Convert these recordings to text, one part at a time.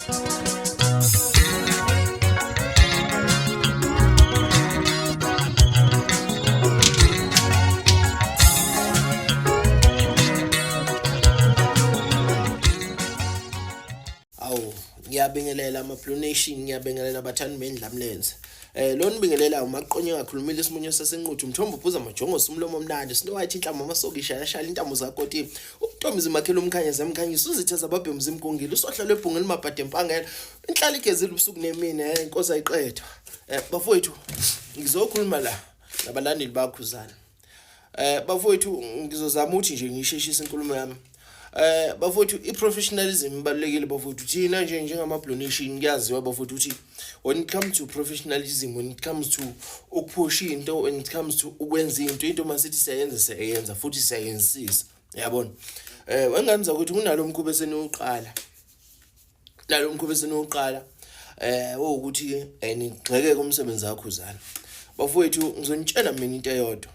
Awu, ngiyabingelela ama-Blue Nation, ngiyabingelela abathandi bendlamlenze. Lo nibingelela umaqonye engakhulumile isimunyo sasenquthu umthombo uphuza amajongosi umlomo omnandi Snow White inhlamba amasokisha yashala intamo zakotini ubuntombi zimakhela umkhanya zemkhanyisa uzitha zababhemu zimgungile usohla lwebhungu elimabhade empangela inhlala igezile ubusuku nemini inkosi ayiqedwa. Bafowethu ngizokhuluma la nabalandeli bakhuzana. Bafowethu ngizozama ukuthi nje ngisheshise inkulumo yami. Bafowethu i-professionalism ibalulekile bafowethu. Thina nje njengama Blue Nation kuyaziwa bafowethu ukuthi when it comes to professionalism, when it comes to ukuphusha into, when it comes to ukwenza into, into masithi siyayenza siyayenza futhi siyayenzisisa. Uyabona? Wenganza ukuthi kunalo mkhuba eseniwuqala. Nalo mkhuba eseniwuqala ukuthi nigxeke umsebenzi wakho uzala. Bafowethu ngizonitshela mina into eyodwa.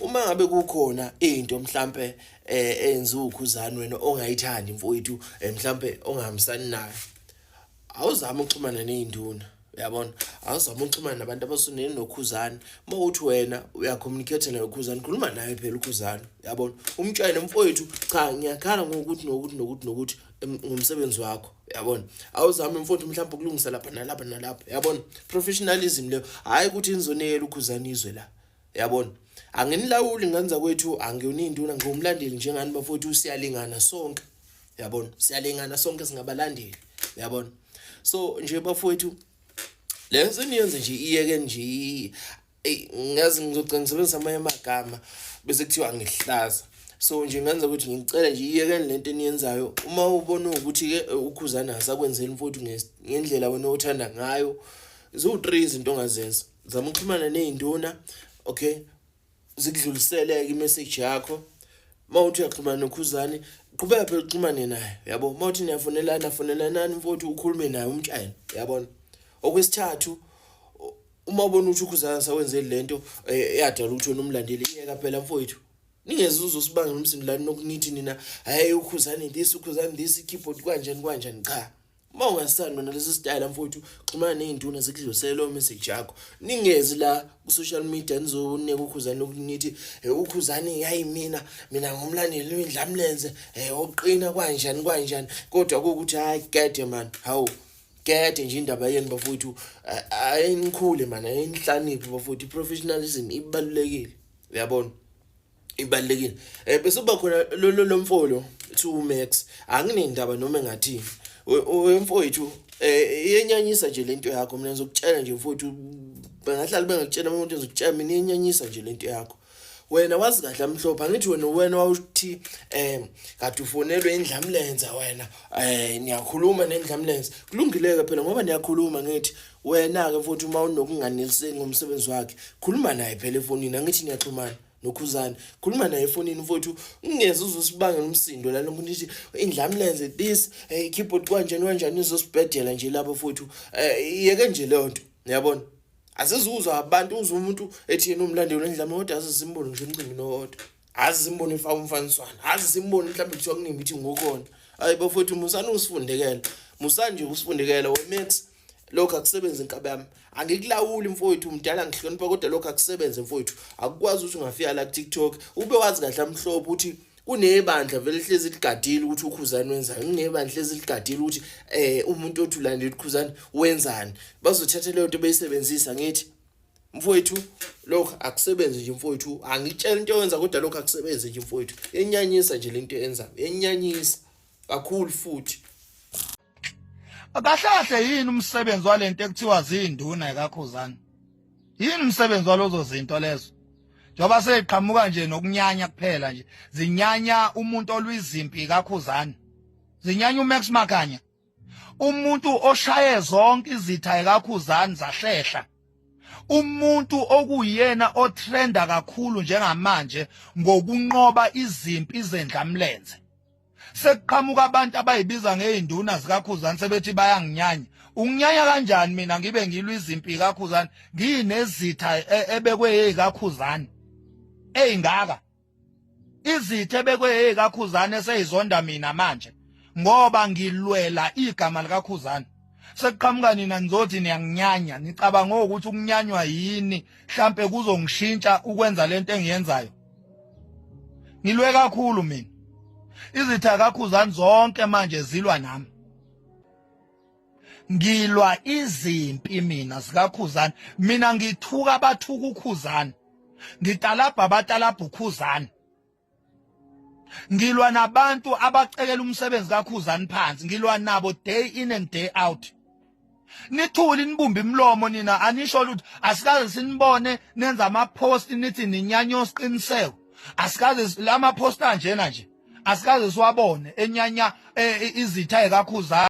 Uma ngabe kukhona into mhlambe eyenziwa ukhuzani wena ongayithandi mfowethu, mhlambe ongahambisani nayo, awuzame ukuxhumana nezinduna, uyabona? Awuzame ukuxhumana nabantu abasondene nokhuzani. Uma uthi wena uyacommunicate naye ukhuzani, khuluma naye phela ukhuzani, uyabona? Umtshele mfowethu, cha ngiyakhala ngokuthi nokuthi nokuthi nokuthi ngomsebenzi wakho, uyabona? Awuzame mfowethu mhlawumbe ukulungisa lapha nalapha nalapha, uyabona? Professionalism leyo, hhayi ukuthi nizonekela ukhuzani izwe la, uyabona? Anginilawuli ngenza kwethu, angiyona induna, ngiwumlandeli njengani bafowethu, siyalingana sonke, uyabona? Siyalingana sonke singabalandeli, uyabona? So nje bafowethu le seniyenze nje iyeke nje, ngazi ngizogcina ngisebenzisa amanye amagama bese kuthiwa ngihlaza. So nje ngenza ukuthi ngicela nje iyekeni lento eniyenzayo. Uma ubona ukuthi ke ukhuzana asakwenzeli mfowethu ngendlela wena othanda ngayo, ziwu-3 izinto ongazenza. Zama ukuxhumana nezinduna, okay, zikudlulisele imessage yakho. Uma uthi uyaxhumana nokhuzani, qhubeka phela uxhumane naye, uyabo? Uma uthi niyafonelana, fonelanani mfowethu, ukhulume naye umtshele, uyabona? Okwesithathu, uma ubona ukuthi ukhuzana sakwenzeli lento eyadala ukuthi wena umlandeli, iyeka phela mfowethu. Ningeze uzosibangela umsindo lani nokunithi nina hayi ukhuzani this, ukhuzani this, keyboard kanjani kanjani. Cha, uma ungasithandi wena lesi style mfowethu, xhumana nezinduna zikudlulisele leyo message yakho. Ningezi la ku social media nizonika ukhuzani lokunithi ukhuzani hayi mina ngumlandeli wendlamlenze oqina kanjani kanjani, kodwa kuwukuthi hayi gede man, hawu gede nje indaba yenu bafowethu, ayinikhule man, ayinhlaniphe bafowethu. I-professionalism ibalulekile, uyabona? Ibalulekile. Bese kuba khona lo mfolo 2 Max, anginendaba noma engathini wemfowethu, iyenyanyisa nje lento yakho. Mina ngizokutshela nje mfowethu, bengahlala bengakutshela umuntu, ngizokutshela mina, iyenyanyisa nje lento yakho. Wena wazi kahle amhlophe, angithi wena wawuthi kade ufonelwe indlamlenze wena, niyakhuluma nendlamlenze. Kulungileke phela ngoba niyakhuluma, ngithi wena ke mfowethu uma unokunganeliseki ngomsebenzi wakhe, khuluma naye phela efonini, angithi niyaxhumana nokhuzani, khuluma naye efonini mfowethu, ungeze uzosibangela umsindo la lokhu nithi indlamlenze this, keyboard kanjani kanjani, izosibhedela nje lapho mfowethu. Yeke nje leyo nto, uyabona? Asizuzwa abantu, uzwa umuntu ethi yena umlandeli wendlamlenze, kodwa asizimboni ngisho umcimbi nowodwa, asizimboni efaka umfaniswano, asizimboni mhlawumbe kuthiwa kunemithi ngokhona. Hayi bafowethu, musani usifundekela, musani nje usifundekela weMax. Lokho akusebenzi inkabi yami, angikulawuli mfowethu, umdala ngihlonipha, kodwa lokho akusebenze mfowethu. Akukwazi ukuthi ungafika la ku-TikTok ube wazi kahle amhlophe ukuthi kunebandla vele hlezi ligadile ukuthi ukhuzani wenzani, kunebandla hlezi ligadile ukuthi umuntu othi ulandela ukhuzani wenzani, bazothatha leyo nto beyisebenzisa. Ngithi mfowethu lokho akusebenzi nje mfowethu, angitshela into oyenza kodwa lokho akusebenzi nje mfowethu, yenyanyisa nje lento eyenzayo, yenyanyisa kakhulu futhi. Kahle kahle yini umsebenzi walento ekuthiwa zinduna ekakhuzani? Yini umsebenzi walozo zinto lezo? Njengoba seyiqhamuka nje nokunyanya kuphela nje, zinyanya umuntu olwizimpi kakhuzani, zinyanya uMax Makhanya, umuntu oshaye zonke izitha ekakhuzani zahlehla, umuntu okuyena otrenda kakhulu njengamanje ngokunqoba izimpi zendlamlenze. Sekuqhamuka abantu abayibiza ngezinduna zikakhuzani sebethi bayanginyanya. Unginyanya kanjani mina ngibe ngilwa izimpi kakhuzani, nginezitha ebekwe ezikakhuzani eyingaka, izitha ebekwe ezikakhuzani eseyizonda mina manje. Ngoba ngilwela igama likaKhuzani. Sekuqhamuka nina nizothi niyanginyanya, nicabanga ukuthi ukunyanywa yini mhlambe kuzongishintsha ukwenza lento engiyenzayo. Ngilwe kakhulu mina. Izitha kaKhuzani zonke manje zilwa nami. Ngilwa izimpi mina zikaKhuzani. Mina ngithuka abathuka uKhuzani. Ngitalabha abatalabha uKhuzani. Ngilwa nabantu abacekela umsebenzi kaKhuzani phansi. Ngilwa nabo day in and day out. Nithule nibumbe imilomo nina, anisho lutho. Asikaze sinibone nenza ama post nithi ninyanya osiqiniseko. Asikaze lama post anjena nje. Asikaze siwabone enyanya izitha ekaKhuzani.